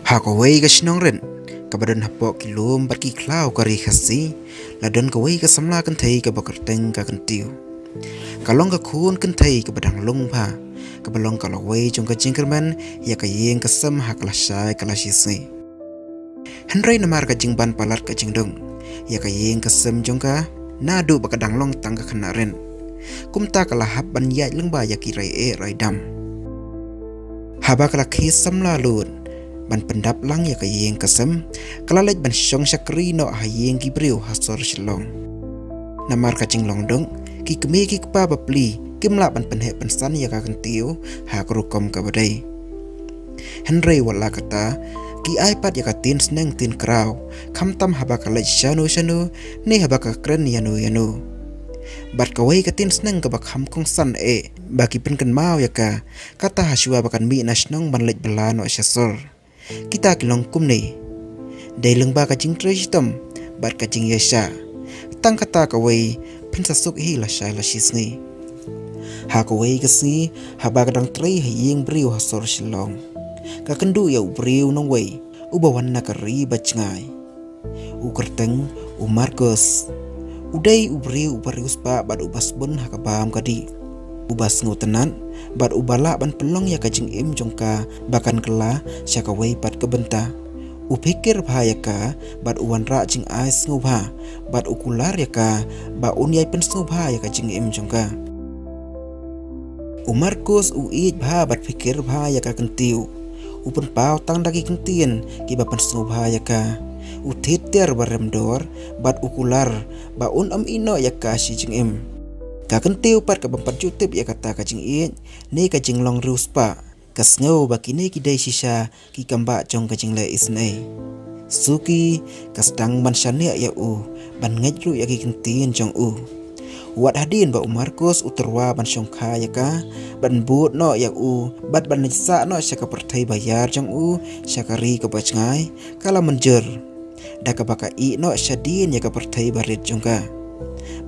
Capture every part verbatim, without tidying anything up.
Ha kawei ka shnong rit kaba don hapoh ki lum bad ki khlaw ka ri Khasi, la don kawei ka samla kynthei kaba kyrteng ka Kyntiew. Ka long ka khun kynthei kaba dang lung bha, kaba long ka lawei jong ka jingkyrmen ïa ka ïing ka sem ha ka lashai ka lashisngi. Hynrei namar ka jingban palat ka jingduk ïa ka ïing ka sem jong ka, naduh ba ka dang long tang ka khynnah rit, kumta ka la hap ban ïaid lyngba ïa ki rai eh rai dam. Haba ka la khie samla lut ban pyndap lang ïa ka ïing ka sem, ka la leit ban shong shakri noh ha ïing ki briew ha sor Shillong. Namar ka jinglong duk, ki kmie ki kpa bapli kim lah ban pynheh pynsan ïa ka Kyntiew ha ka rukom kaba dei. Hynrei wat la katta, ki ai pat ïa ka tien sneng tien kraw, khamtam haba ka leit shano shano ne haba ka kren ïano ïano. Bad kawei ka tien sneng kaba kham kongsan eh ba ki pynkynmaw ïa ka, kata ha shuwa ba kan mih na shnong ban leit bylla noh sha sor. Kita ki long kumne: dei lyngba ka jingtrei shitom bad ka jingïaishah. Tang kata kawei phin sa suk hi lashai lashisngi. Ha kawei ka sngi, haba ka dang trei ha ïing briew ha sor Shillong, ka kynduh ïa u briew nongwei uba wan na ka ri ba jngai. U kyrteng u Marcos. U dei u briew uba riewspah bad uba sbun ha ka bam ka dih, uba sngewtynnat bad uba lah ban pynlong ïa ka jingim jong ka ba kan kylla sha kawei pat ka bynta. U pyrkhat bha ïa ka bad u wanrah jingai sngewbha, bad u kular ïa ka ba un ïai pynsngewbha ïa ka jingim jong ka. U Marcos u ïeit bha bad pyrkhat bha ïa ka Kyntiew. U pynpaw tang da ki kyntien kiba pynsngewbha ïa ka. U thied tiar ba rem dor bad u kular ba un ym ïehnoh ïa ka shi jingim. Ka Kyntiew pat, kaba ym pat ju tip ïa kata ka jingïeit ne ka jinglong riewspah, ka sngew ba kine ki dei shisha ki kambah jong ka jingleh isynei. Suki ka sdang ban shaniah ïa u, ban ngeit ruh ïa ki kyntien jong u. Wat hadien ba u Marcos u tyrwa ban shongkha ïa ka, ban bud noh ïa u bad ban leit sah noh sha ka pyrthei ba ïar jong u, sha ka ri kaba jngai, ka la mynjur, da kaba ka ïeh noh shadien ïa ka pyrthei ba rit jong ka,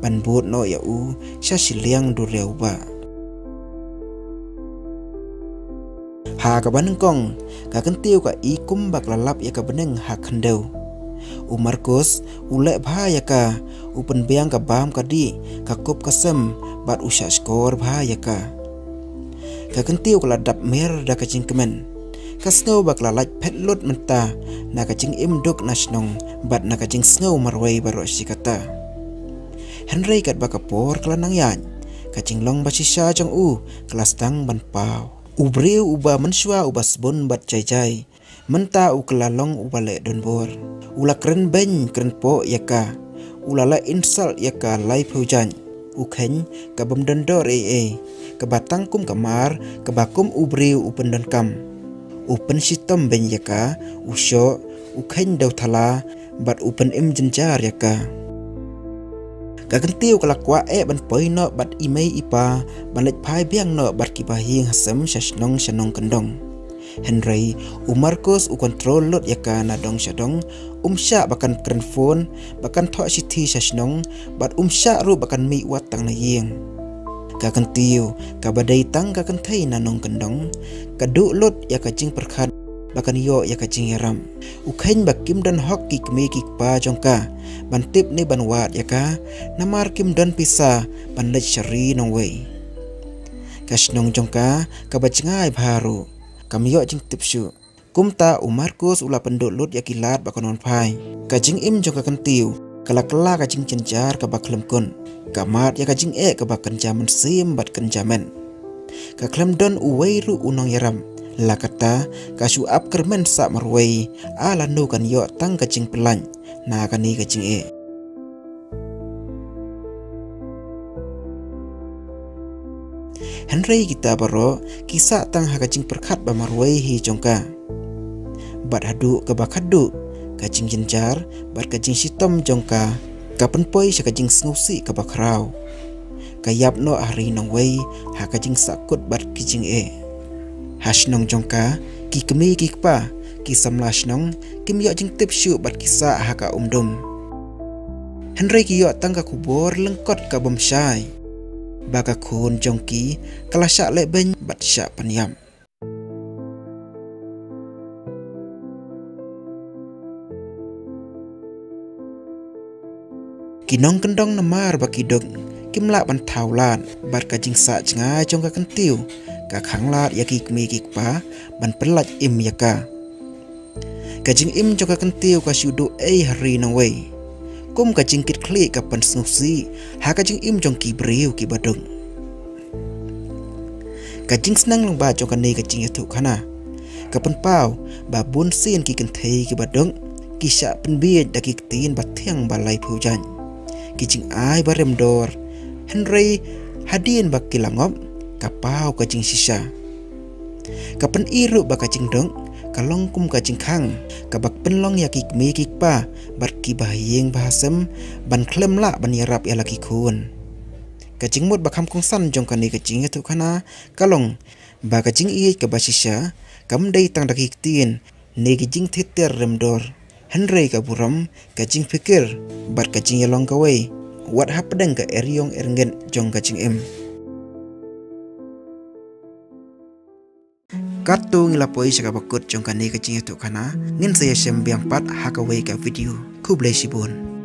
ban bud noh ïa u sha shiliang duriaw bah. Ha kaba nyngkong, ka Kyntiew ka i kumba ka la lap ïa ka bneng ha khyndew. U Marcos u leh bha ïa ka, u pynbiang ka bam ka dih, ka kup ka sem, bad u shah shkor bha ïa ka. Ka Kyntiew ka la dap mer da ka jingkmen. Ka sngew ba ka la lait phet lut mynta na ka jingim duk na shnong bad na ka jingsngew marwei baroh shi katta. Hynrei katba ka por ka la nang ïaid, ka jinglong ba shisha jong u ka la sdang ban paw. U briew uba mynshuwa uba sbun bad jai jai, mynta u ka la long uba leh donbor. U la kren beiñ kren poh ïa ka. U la leh insult ïa ka laiphew jait. U kheiñ ka bym don dor ei ei, kaba tang kum ka mar, kaba kum u briew u pyndonkam. U pynshitom beiñ ïa ka, u shoh, u kheiñ dewthala, bad u pynim jynjar ïa ka. Ka Kyntiew ka la kwah eh ban poi noh bad i mei i pa, ban leit phai biang noh bad kiba ïing hasem sha shnong sha nongkyndong. Hynrei u Marcos u kontrol lut ïa ka na dong sha dong, um shah ba kan kren phone, ba kan thoh shithi sha shnong, bad um shah ruh ba kan mih wat tang na ïing. Ka Kyntiew, kaba dei tang ka kynthei na nongkyndong, ka duh lut ïa ka jingpyrkhat ba kan ïoh ïa ka jingïarap. U kheiñ ba kim don hok ki kmie ki kpa jong ka ban tip ne ban wad ïa ka, namar kim don pisa ban leit sha ri nongwei. Ka shnong jong ka kaba jngai bha ruh, kam ïoh jingtip shuh. Kumta u Marcos u la pynduh lut ïa ki lad ba kan wan phai. Ka jingim jong ka Kyntiew ka la kylla ka jingjynjar kaba khlem kut. Ka mad ïa ka jingeh kaba kynja mynsiem bad kynja met. Ka khlem don uwei ruh u nongïarap. La katta, ka shu ap kyrmen sah marwei, ah lano kan ïoh tang ka jingpyllait na kane ka jingeh. Hynrei kita baroh ki sah tang ha ka jingpyrkhat ba marwei hi jong ka. Bad haduh kaba khadduh, ka jingjynjar bad ka jingshitom jong ka, ka pynpoi sha ka jingsngewsih kaba khraw. Ka ïap noh ha ri nongwei ha ka jingsahkut bad ki jingeh. Ha shnong jong ka, ki kmie ki kpa, ki samla shnong, kim ïoh jingtip shuh bad ki sah ha ka umdum. Hynrei ki ïoh tang ka khubor lyngkot ka bym shai, ba ka khun jong ki ka la shah leh beiñ bad shah pynïap. Ki nongkyndong namar ba ki duk kim lah ban thaw lad bad ka jingsah jngai jong ka kyntiew ka khang lad ïa ki kmie ki kpa ban pynlait im ïa ka. Ka jingim jong ka kyntiew ka shu duh ei ha ri nongwei. Kum ka jingkitkhlieh ka pynsngewsih ha ka jingim jong ki briew ki baduk. Ka jingsneng lyngba jong kane ka jingïathuhkhana ka pynpaw ba bun sien ki kynthei ki baduk ki shah pynbiej da ki ktien ba thiang ba lai phew jait, ki jingai ba rem dor. Hynrei hadien ba ki la ngop ka paw ka jingshisha. Ka pyni ruh ba ka jingduk ka long kum ka jingkhang kaba pynlong ïa ki kmie ki kpa bad ki bahaïing bahasem ban khlem lah ban ïarap ïa la ki khun. Ka jingmut ba kham kongsan jong kane ka jingïathuhkhana ka long ba ka jingïeit kaba shisha kam dei tang da ki ktien ne ki jingthit tiar rem dor, hynrei ka burom, ka jingpyrkhat bad ka jingïalong kawei wat hapdeng ka eriong erngit jong ka jingim. Katto ngi la poi sha kaba kut jong kane ka jingïathuhkhana, ngin sa ïashem biang pat ha kawei ka video. Khublei shibun.